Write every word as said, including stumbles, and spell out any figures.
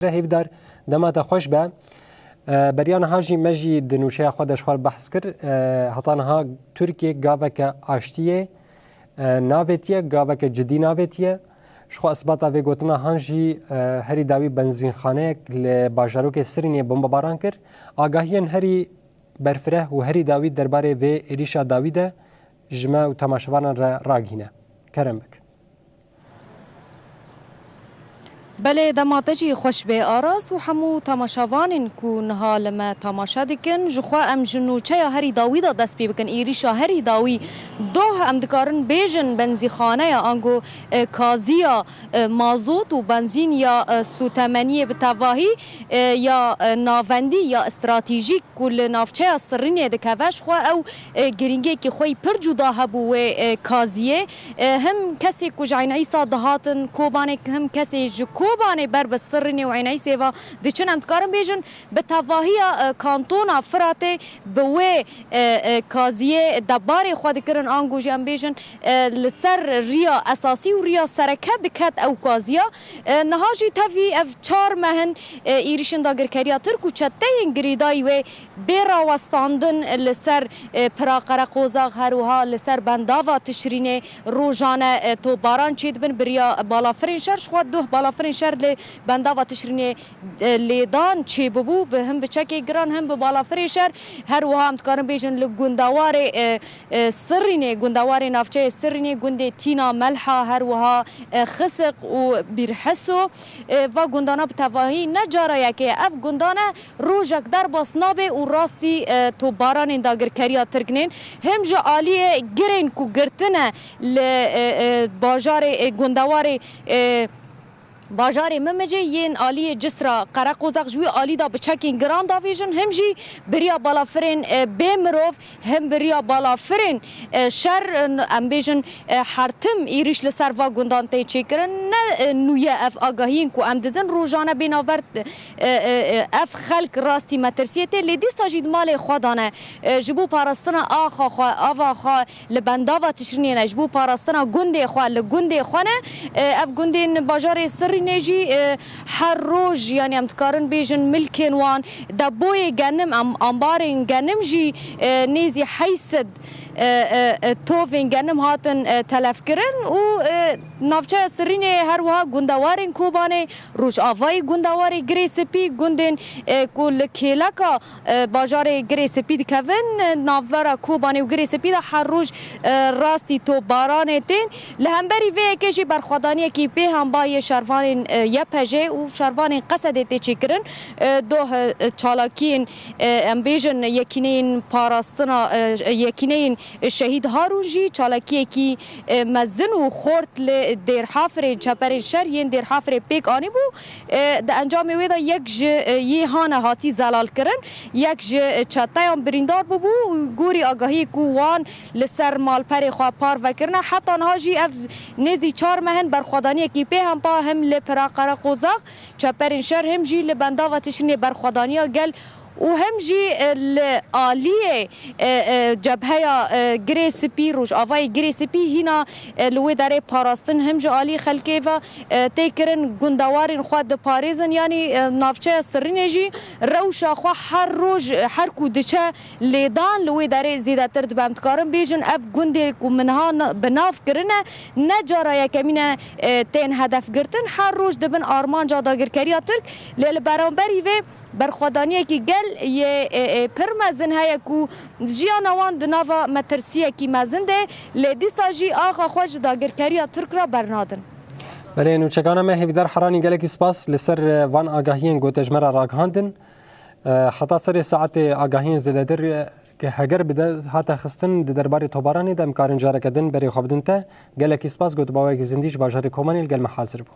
Hêvdar, dema te xweş be. E, beriya niha jî me jî di nûçeya xwe de ji xwe re behs kir. E, heta niha Tirkiye gaveke aştiyê, e, navêtiye, gaveke cidî navêtiye. Ji xwe isbata vê gotina han jî, e, herî dawî benzînxaneyek li bajarokê Sirînê bombebaran kir. Agahiyên herî berfireh û herî dawî derbarê vê êrîşa dawî de ji me û temaşevanan re ragihîne. Kerem bik. Belê, dema te jî xweş bê Aras û hemû temaşevanên ku niha li me temaşe dikin. Ji xwe em ji nûçeya herî dawî de dest pê bikin. Êrîşa herî dawî doh em dikarin bêjin benzîxaneya ango, e, kaziya, e, mazot û benzîn ya, e, sûtemeniyê bi tevahî, e, ya, e, navendî ya stratejîk ku li navçeya Sirînê dikeve, ji xwe ew, e, girîngiyekî xwe yî pir cuda hebû wê, e, kaziyê. E, him kesê ku ji Eyn Îsa dihatin Kobanê, him kesê ji Kobanê ber bi Sirînê û Eyn Îsê ve diçin. Em dikarin bêjin bi tevahiya, e, kantona Firatê bi wê, e, e, kaziyê debarê xwe dikirin, ango jî em bêjin, e, li ser riya esasî û riya sereke diket ew kaziya. E, niha jî tevî ev çar meh in, e, êrîşên dagirkeriya Tirk û çeteyên girêdayî wê bê rawestandin li ser, e, Pira Qereqozax, her wiha li ser bendava Tişrînê rojane, e, topbaran çêdibin. Bi riya balafirên şer, ji xwe duh balafirên şer li bendava Tişrînê, e, lêdan çêbibû, bi him bi çekê giran, him bi balafirê şer. Her wiha em dikarin bêjin li gundewarê, e, e, Sirrînê, gundewarê navçeyê Sirrînê, gundê Tîna, Melha, her wiha, e, Xisiq û Bîrheso. E, va gundana bi tevahî ne cara yekê ye. Ev gundane rojek derbas nabe û rastî, e, topbaranên dagirkeriya Tirk nên. Him ji aliyê girên ku girtine li, e, e, bajarê, e, gundewarê, e, bajarê Mimicê yên aliyê Cisra Qereqozax ji wî alî de bi çekên giran davêjin, him jî bi riya balafirên, e, bê mirov, him bi riya balafirên, e, şer, e, em bêjin, e, hertim êrîş li ser va gundan tê çêkirin. Ne, e, nû ye ev agahiyên ku em didin, rojane bê navber, e, e, e, ev xelk rastî metirsiyê tê, lê dîsa jî di malê xwe de ne. E, ji bo parastina axa xwe, ava xwe, li bendava Tişrînê ne, ji bo parastina gundê xwe, li gundê xwe ne. E, ev gundên bajarê Sirrînê jî, e, her roj, yanî em dikarin bêjin milkên wan, depoyê genim, em, ambarên genim jî, e, nêzî heyt sed, e, e, e, tovên genim hatin, e, telefkirin û, e, navçeya Sirrînê her wiha gundewarên Kobanê, rojavayê gundewarê Girê Spî, gundên, e, ku li kêleka, e, bajarê Girê Spî dikevin, e, navbera Kobanê û Girê Spî de her roj, e, rastî topbaranê tên. Li hemberî vê yekê jî berxwedaniyekî pê hemba yê şervanên, e, Y P J û şervanên Qesedê tê çêkirin. E, doh, e, çalakiyên, e, em bêjin yekîneyên parastina, e, yekîneyên şehîd Harûn jî çalakiyekî, e, mezin û xort li Dêrhafirê çeperên şer yên Dêrhafirê pêk anîbû. E, di encamê wê de yek ji, e, yê hane hatî zelalkirin, yek ji, e, çeteyan birîndar bûbû û gorî agahiyê ku wan li ser malperê xwe parve kirine. Heta niha jî ev nêzî çar meh in berxwedaniyekî pê hempa him li Pira Qereqozax, çeperên şer him jî li bendava Tişrînê berxwedaniya gel û him jî, e, li aliyê, e, e, cebheya, e, Girê Spî, Rojavayê Girê Spî hîna, e, li wê derê parastin him ji alî xelkê ve, e, tê kirin, gundewarên xwe diparêzin. Yanî, e, navçeya Sirrînê jî rewşa xwe her roj, e, her ku diçe lêdan li wê derê zêdetir dibe. Em dikarin bêjin ev gundê ku min ha na-, bi nav kirine, ne cara yekemîn e, e, tên hedef girtin. Her roj dibin armanca dagirkeriya Tirk. Lê li beramberî vê berxwedaniyekî gel yê, e, e, pir mezin heye ku jiyana wan di nava metirsiyekî mezin de, lê dîsa jî axa xwe ji dagirkeriya Tirk re bernadin. Belê, nûçekana me Hêvîdar Heranî, gelekî spas li ser, e, van agahiyên ku te ji me re ragihandin. E, heta serê saetê agahiyên zêdetir, e, ke heger bi dest hate xistin di derbarê tobaranê de, em karin careke din berê xwe bidin te. Gelekî spas, gotibaweyekî zindî ji bajarê Kobanê li gel me hazir bû.